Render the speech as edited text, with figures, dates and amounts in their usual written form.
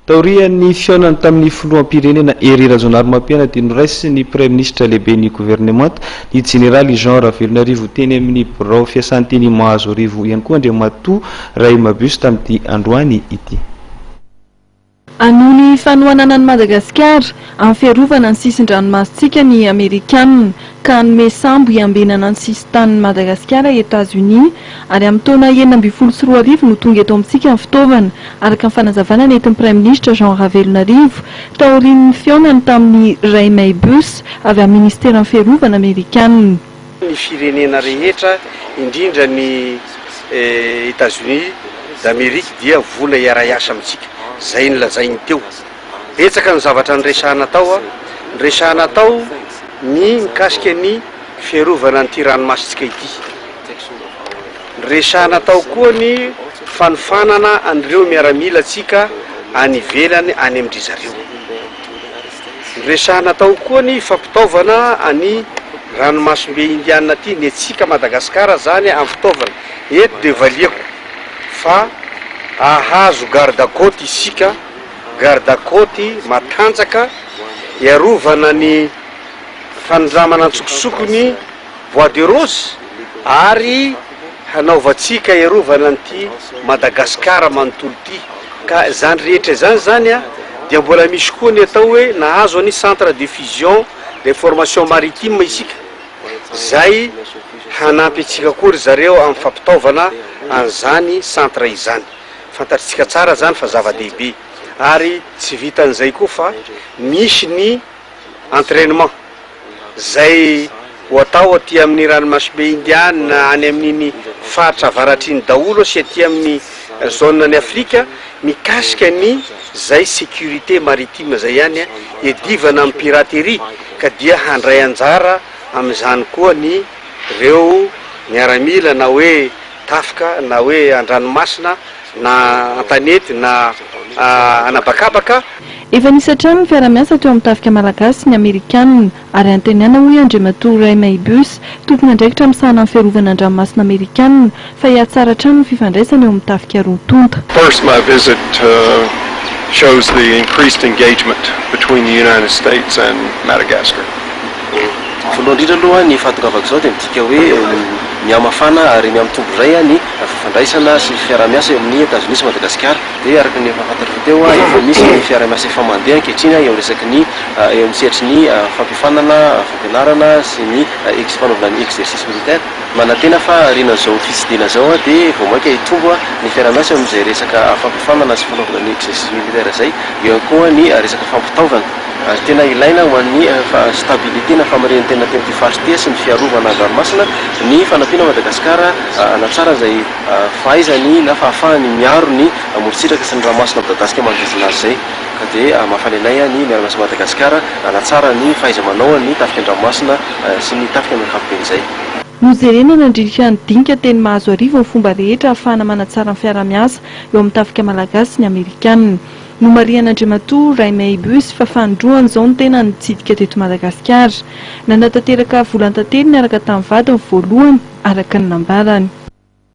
Taorian'ny fihaonany tamin'ny filoham-pirenena Hery Rajaonarimampianina dia noraisin'ny Praiminisitra lehiben'ny governemanta, ny jeneraly Jean Ravelonarivo teny amin'ny birao fiasany teny Mahazoarivo ihany koa Andriamatoa Ray Mabus tamin'ity androany ity. Hanohy ny fanohanana an'i Madagasikara amin'ny fiarovana ny sisin-dranomasintsika ny Amerikanina ka hanome sambo hiambenana ny sisin-tanin'i Madagasikara i Etazonia ary amin'ny taona 2016 no tonga eto amintsika ny fitaovana, araka ny fanazavana nentin'ny Praiminisitra Jean Ravelonarivo taorian'ny fihaonany tamin'i Ray Maybus avy amin'ny Ministeran'ny Fiarovana Amerikanina. Ny firenena rehetra, indrindra ny Etats-Unis d'Amérique dia vola hiara-hiasa amintsika. Izay no lazainy teo. Betsaka ny zavatra niresahana tao. Niresahana tao ny mikasika ny fiarovana an'ity ranomasintsika ity. Niresahana tao koa ny fanofanana an'ireo miaramilantsika any ivelany any amin-dry zareo. Niresahana tao koa ny fampitaovana an'i ranomasimbe Indiana aty, ny antsika Madagasikara zany amin'ny fitaovana. Eto dia valiako fa ahazo garde côte isika, garde côte matanjaka hiarovana ny fanindramana antsokosoko ny bois de rose ary hanaovantsika hiarovana an'ity Madagasikara manontolo ity. Ka izany rehetra izany izany dia mbola misy koa ny atao hoe nahazo ny centre de fusion d'information maritime isika izay hanampy antsika koa ry zareo amin'ny fampitaovana an'izany centre izany. Fantatritsika tsara izany fa zava-dehibe ary tsy vitan'izay koa fa misy ny entrainement izay ho atao aty amin'ny ranomasimbe Indiana, any amin'iny faritra avaratra iny daholo sy aty amin'ny zone an'i Afrika mikasika ny zay sécurité maritime zay ihany iadivana amin'ny piraterie ka dia handray anjara amin'izany koa ny reo miaramila na hoe tafika na hoe an-dranomasina na an-tanety na an'habakabaka. Efa nisy hatrany ny fiarahamiasa teo amin'ny tafika malagasy sy ny amerikanina ary antenaina hoy Andriamatoa Ray Maybus, tompon'andraikitra misahana ny fiarovana an-dranomasina amerikanina fa hihatsara hatrany ny fifandraisana eo amin'ny tafika roa tonta. First, my visit shows the increased engagement between the United States and Madagascar. Voalohany indrindra aloha ny fahatongavako izao dia midika hoe mihamafana ary mihamitombo indray ny fifandraisana sy fiaraha-miasa eo amin'ny Etazonia sy Madagasikara. Dia araka ny efa fantatrao teo, efa misy ny fiaraha-miasa efa mandeha ankehitriny eo amin'ny resaky ny eo amin'ny sehatry ny fampiofanana, fampianarana sy ny ex fanaovana ny exercice militaire. Manantena fa aorianan'izao fitsidihana izao dia vao mainka hitombo ny fiaraha-miasa eo amin'izay resaka fampiofanana sy fanaovana ny exercice militaire izay, eo ihany koa ny resaka fampitaovana. Ary tena ilaina ho an'ny stabilité na famarinan-tena aty amin'ity faritra ity sy ny fiarovana an-dranomasina ny fanampiana Madagasikara hanatsara izay fahaizany na fahafahany miaro ny morontsiraka sy ny ranomasina midadasika manodidina azy izay. Ka dia mahafaly anay ny miara-miasa Madagasikara hanatsara ny fahaiza-manao ny tafika an-dranomasina sy ny tafika amin'ny ankapobeny izay. Nojerena nandritra ny dinika teny Mahazoarivo ny fomba rehetra ahafahana manatsara ny fiaraha-miasa eo amin'ny tafika malagasy sy ny amerikanina. Nomarihan'Andriamatoa Ray Meibus fa fanindroany izao ny tenany nitsidika teto Madagasikara. Nanatanteraka volan-tantely niaraka tamin'ny vadiny voalohany, araka ny nambarany.